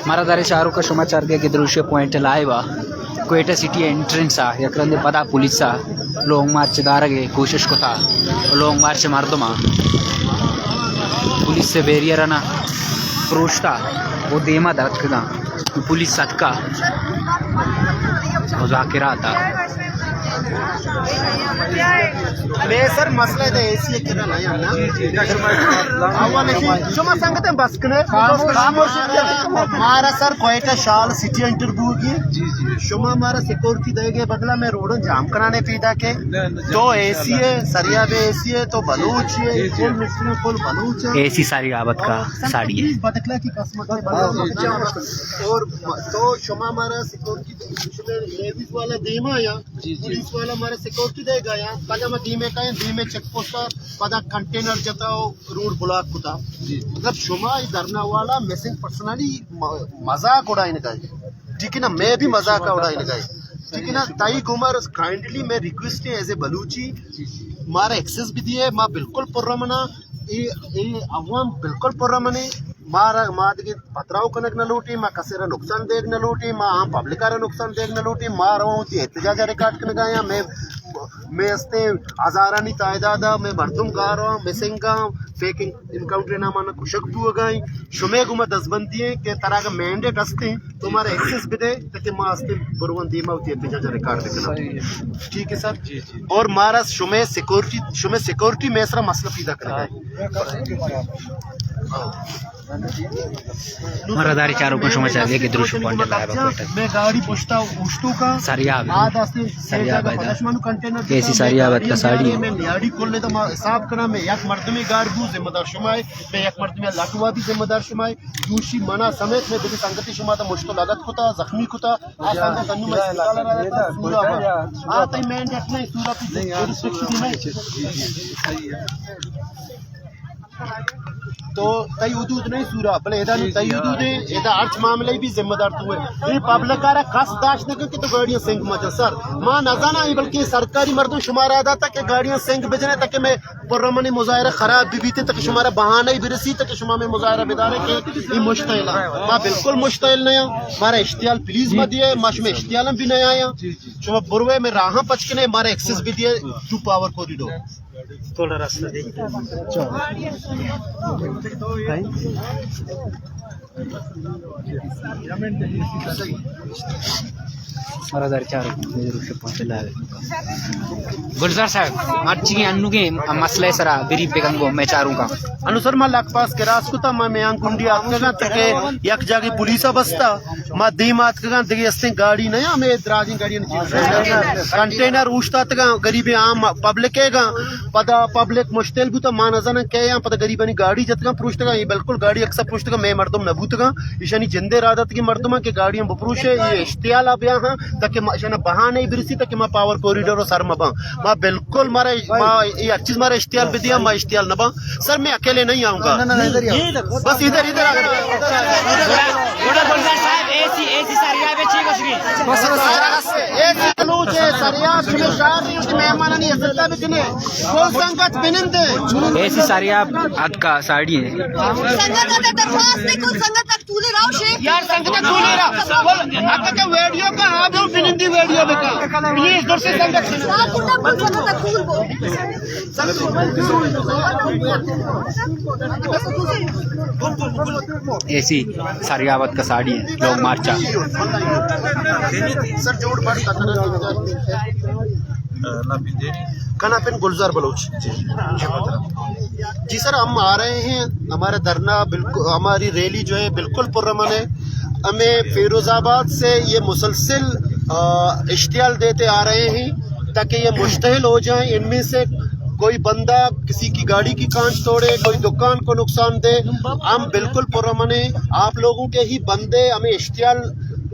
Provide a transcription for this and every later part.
مارا دارے چاروکا، شما چارگے کہ دروشی پوائنٹ لائیو ءَ کوئٹہ سٹی انٹرنس ءَ یک رندے پدا پولیس ءَ لانگ مارچ دارگ ءِ کوشش کتا، لانگ مارچ مردماں پولیس ءِ بیریئر ءَ نہ پروشتا، او دیما درتکگاں، پولیس اتکا مذاکرات ءَ۔ بے سر مسئلہ دے اے سی کرا نا یا نا؟ اول شما سنگت بس کنے۔ مارا سر کوئٹہ شال سٹی انٹر بوگی۔ شما مارا سیکورٹی دے گے بدلا میں روڈن جام کرانے پیدا کے۔ تو اے سی ہے، سریاب اے سی ہے، تو بلوچ ہے، فل مسلم، فل بلوچ ہے۔ اے سی سریاب اتکا ساڑی ہے۔ بدکلا کی قسمت ہے۔ اور تو شما مارا سیکورٹی، شما لیویز والا دیما یا جی، جی۔ پولیس والا مارا سیکورٹی دے گا یا، پدا ما دیمے کائیں، دیمے چیک پوسٹ ءَ، پدا کنٹینر جتا و روڈ بلاک کتا۔ جی۔ مطلب شما ای دھرنا والا مسنگ پرسنالی م-، مذاق اڑائینگا۔ ٹھیک ہے نا، میں بھی مذاق اڑائینگا۔ ٹھیک ہے نا، تائی گمر کائنڈلی میں ریکویسٹ ہے ایز اے بلوچی، مارا ایکسس بھی دیے، ما بالکل پرامن آں، اے، اے عوام بالکل پرامن ہے، مارا، ما دگہ پتراؤ کنگ نہ لوٹیں، ما کسے را نقصان دیگ نہ لوٹیں، ما عام پبلک را نقصان دیگ نہ لوٹیں، ما رو وتی احتجاج ریکارڈ کنگا یا میں، میں استیں ہزارانی تعداد ءَ میں مردم گار ہاں، مسنگ آں، فیک انکاؤنٹر ناما نہ کشگ بوگا ایں، شمے گما دزبندی ہیں کہ ترا اگر مینڈیٹ ہستیں تو مارا ایکسس بدے تاکہ ما استیں بروان دیما وتی احتجاج ریکارڈ بکناں۔ ٹھیک ہے سر؟ جی، جی۔ اور مارا شمے سیکورٹی، شمے سیکورٹی میں سرا مسئلہ پیدا کرگا ہے۔ مارا دارے چاروکا، شما چارگے کہ دروشی پوائنٹ لائیو ءَ کوئٹہ۔ میں گاڑی پشتا اوشتو کا۔ سریاب۔ آ داستے سریاب ہے دا۔ پدشمانو کنٹینر اے سی سریاب اتکا ساڑی۔ میں نیاڑی کل دا ما حساب کنا، میں یک مردمی گار بو ذمہ دار شما ہے، میں یک مردمی لٹوا بھی ذمہ دار شما ہے۔ دوشی منا سمیت میں دگہ سنگتی شما دا مشتو لگت کتا، زخمی کتا۔ آ سنگت انو میں اسپتال را رہتا، سورا با۔ آ تئی مین ڈیٹ نہیں، سورا کی جی، جی، جی، صحیح ہے۔ تو تئی حدود نہیں سورا، بلے ادا نو تئی حدود ہے، ادا ہرچ معاملے بھی ذمہ دار تو ہے۔ یہ پبلک آرا کس داشت نہ کہ تو گاڑیاں سنگ مجا سر۔ ما نزانا، بلکہ سرکاری مردم شمارا داتا کہ گاڑیاں سنگ بجنے تاکہ میں پرامنی مظاہرہ خراب بھی بیتے تاکہ شمارا بہانہ ہی برسی تاکہ شما میں مظاہرہ بدارے کہ یہ مشتعل ہے۔ ما بالکل مشتعل نہیں ہیں۔ مارا اشتعال پلیز مت دیے، ما شما اشتعال بھی نہیں آیا۔ شما بروے میں راہاں پچ کنے، مارا ایکسس بھی دیے ٹو پاور کوریڈور۔ تھوڑا راستہ دے۔ گلزار صاحب، مرچی انوگیں مسئلہ سرا بریف بکن گو میں چاروکا۔ انو سر ما لک پاس کراس کتا، ما میان کنڈی آتکگاں تکہ یک جاگے پولیس بستا، ما دیم آتکگاں دگہ استیں گاڑی نہ، ہمیں دراجیں گاڑی، کنٹینر اوشتاتگاں، غریب عام پبلک ہے گا، پدا پبلک مشتعل بوتا، ما نزاناں کئے آں، پدا غریبانی گاڑی جتگاں پروشتگاں، یہ بالکل گاڑی اکثر پروشتگاں، مئے مردم نہ بوتگاں، ایشانی جندے ارادہ اتگی مردماں کہ گاڑیاں بپروشے، یہ اشتعال آ بیاہاں، تاکہ ما، ایشانا بہانہ برسی تاکہ ما پاور کوریڈور سر مباں۔ ما بالکل مارا، ما یہ ہر چیز مارا اشتعال بدیا، ما اشتعال نباں۔ سر میں اکیلے نہیں آؤں گا۔ بس ادھر، ادھر آ۔ گڑا گلزار صاحب، اے سی، اے سی سریاب چی گوشگی؟ بس، بس، بس۔ اے سی بلوچ ہے، سریاب شمے شہر نہیں، اس مہمانانی عزت بکنے۔ کل سنگت بنندے۔ اے سی سریاب اتکا ساڑی ہے۔ سنگت اتکا درخواست ہے، کل سنگت اتکا تولے راو شے۔ یار سنگت اتکا تولے راو۔ بول، اتکا ویڈیو کا، آپ لوگ بنندی ویڈیو بکا۔ پلیز، در سے سنگت۔ سنگت اتکا تول بول۔ اے سی سریاب اتکا ساڑی ہے، لانگ مارچ ءَ۔ کنا پن گلزار بلوچ۔ جی سر، ہم آ رہے ہیں، ہمارا دھرنا بالکل، ہماری ریلی جو ہے بالکل پرامن ہے۔ ہمیں فیروز آباد سے یہ مسلسل، آ، اشتعال دیتے آ رہے ہیں۔ تاکہ یہ مشتعل ہو جائیں، ان میں سے کوئی بندہ کسی کی گاڑی کی کانچ توڑے، کوئی دکان کو نقصان دے، ہم بالکل پرامن ہیں۔ آپ لوگوں کے ہی بندے ہمیں اشتعال،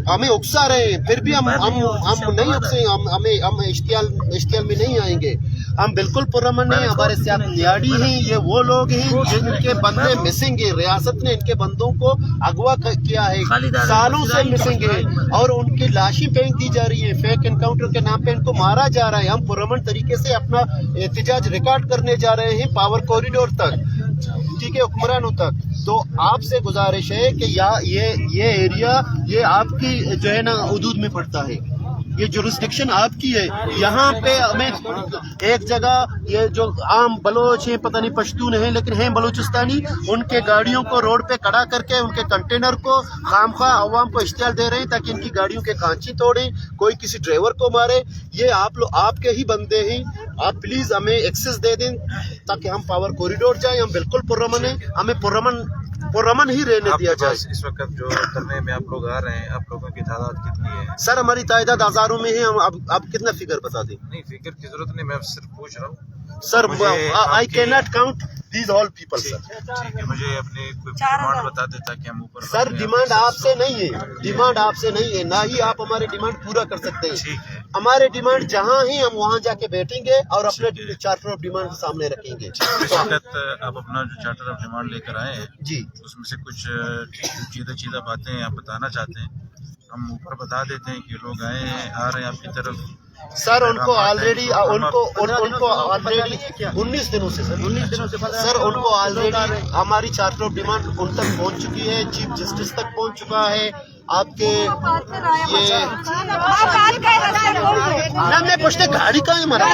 ہمیں اکسا رہے ہیں، پھر بھی ہم، ہم، ہم نہیں اکسیں، ہم، ہمیں، ہم اشتعال، اشتعال میں نہیں آئیں گے۔ ہم بالکل پرامن ہیں، ہمارے ساتھ نیاڑی ہیں، یہ وہ لوگ ہیں جن کے بندے مسنگ ہیں، ریاست نے ان کے بندوں کو اغوا ک-، کیا ہے، سالوں سے مسنگ ہیں اور ان کی لاشیں پھینک دی جا رہی ہیں، فیک انکاؤنٹر کے نام پہ ان کو مارا جا رہا ہے۔ ہم پرامن طریقے سے اپنا احتجاج ریکارڈ کرنے جا رہے ہیں پاور کوریڈور تک۔ ٹھیک ہے، حکمرانوں تک۔ تو آپ سے گزارش ہے کہ یا یہ، یہ ایریا، یہ آپ کی جو ہے نا حدود میں پڑتا ہے، یہ جورسڈکشن آپ کی ہے۔ یہاں پہ ہمیں ایک جگہ یہ جو عام بلوچ ہیں، پتہ نہیں پشتون ہیں، لیکن ہیں بلوچستانی، ان کے گاڑیوں کو روڈ پہ کھڑا کر کے ان کے کنٹینر کو خامخواہ عوام کو اشتعال دے رہے ہیں تاکہ ان کی گاڑیوں کے کانچی توڑیں، کوئی کسی ڈرائیور کو مارے۔ یہ آپ لوگ، آپ کے ہی بندے ہیں، آپ پلیز ہمیں ایکسیس دے دیں تاکہ ہم پاور کوریڈور جائیں، ہم بالکل پرامن ہیں، ہمیں پرامن، پرامن ہی رہنے آپ دیا کے جائے۔ پاس اس وقت جو دھرنے میں آپ لوگ آ رہے ہیں، آپ لوگوں کی تعداد کتنی ہے؟ سر، ہماری تعداد ہزاروں میں ہے، ہم اب، اب کتنا فگر بتا دیں؟ نہیں، فگر کی ضرورت نہیں، میں صرف پوچھ رہا ہوں۔ سر، مجھے I, I آپ کے cannot count these all people, ٹھیک، سر۔ ٹھیک ہے، مجھے اپنی کوئی ڈیمانڈ بتا دیتا کہ ہم اوپر سر، ڈیمانڈ آپ سے نہیں ہے، ڈیمانڈ آپ سے نہیں ہے، نہ ہی آپ ہمارے ڈیمانڈ پورا کر سکتے ہیں۔ ٹھیک ہے۔ ہمارے ڈیمانڈ جہاں ہیں، ہم وہاں جا کے بیٹھیں گے اور اپنے ٹھیک ہے۔ چارٹر آف ڈیمانڈ کو سامنے رکھیں گے۔ ٹھیک ہے۔ اس وقت آپ اپنا جو چارٹر آف ڈیمانڈ لے کر آئے ہیں، جی۔ اس میں سے کچھ، اہ، چیزیں، چیزیں باتیں آپ بتانا چاہتے ہیں، ہم اوپر بتا دیتے ہیں کہ لوگ آئے ہیں، آ رہے ہیں آپ کی طرف۔ سر، ان کو آلریڈی، ان کو، ان، ان کو آلریڈی انیس دنوں سے، سر، انیس دنوں سے، سر، ان کو آلریڈی ہماری چارٹر آف ڈیمانڈ ان تک پہنچ چکی ہے، چیف جسٹس تک پہنچ چکا ہے۔ آپ کے یہ نہ، میں پوچھتے گاڑی کہاں ہے ہمارا؟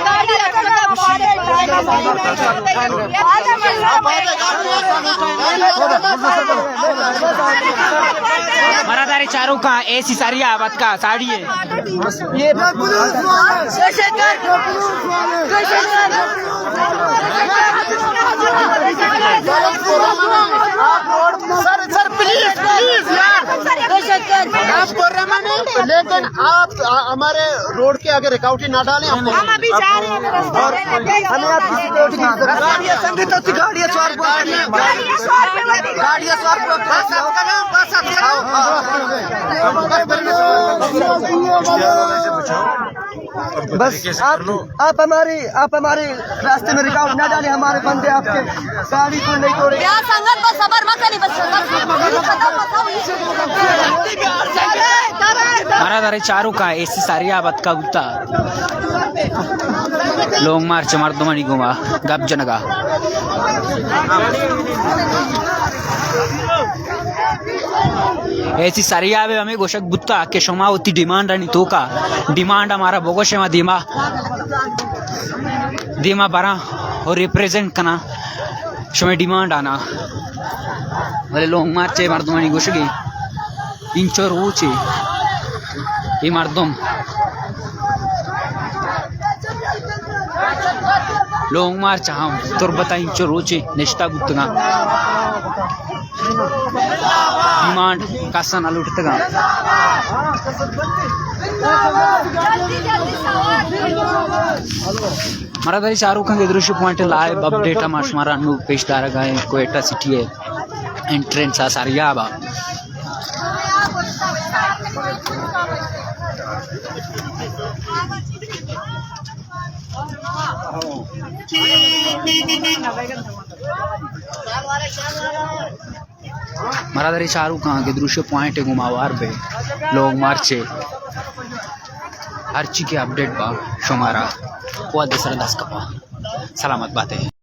برادر چاروں کا ایسی ساری آباد کا ساڑی ہے۔ سر، سر، پلیز، پلیز یار۔ آپ پرامن ہیں، لیکن آپ، آ، ہمارے روڈ کے آگے رکاوٹیں نہ ڈالیں۔ ہم ابھی جا رہے ہیں۔ اور ہمیں آپ کی سیکورٹی کی ضرورت ہے۔ گاڑی سوار کو، گاڑی سوار کو، بس آپ کرو، بس آپ کرو۔ بس آپ، آپ ہماری، آپ ہمارے راستے میں رکاوٹ نہ ڈالیں، ہمارے بندے آپ کے گاڑی کو نہیں توڑے۔ یا سنگت، بس صبر مت کری، بس صبر۔ مارا دارے چاروں کا ایسی ساری آباد کا بوتا۔ لونگ مارچ مردمانی گوما گپ جنگا۔ ایسی سریاب ہمیں گوشگ بوتا کہ شما وتی ڈیمانڈ آنی توکا، ڈیمانڈ ہمارا بگوشے، ما دیما، دیما براں اور ریپریزنٹ کناں شمے ڈیمانڈ آنا۔ بلے لونگ مارچ ءِ مردمانی گوشگی انچو روچے اے مردم لونگ مارچ ءَ ہم تربت ءَ انچو روچے نشتہ بوتگاں، ڈیمانڈ کس ءَ نہ لوٹتگاں۔ مارا داری چاروکاں کہ دروشی پوائنٹ لائیو اپڈیٹ ہم شمارا نو پیش دارگا ایں۔ کوئٹہ سٹی ءِ انٹرنس ءَ سریاب ءَ۔ مارا داری چاروکاں کہ دروشی پوائنٹ ءَ گوں ما ہوار بے، لونگ مارچ ءِ ہرچی کہ اپڈیٹ با شمارا وہد ءِ سر ءَ دست کپا۔ سلامت باتے۔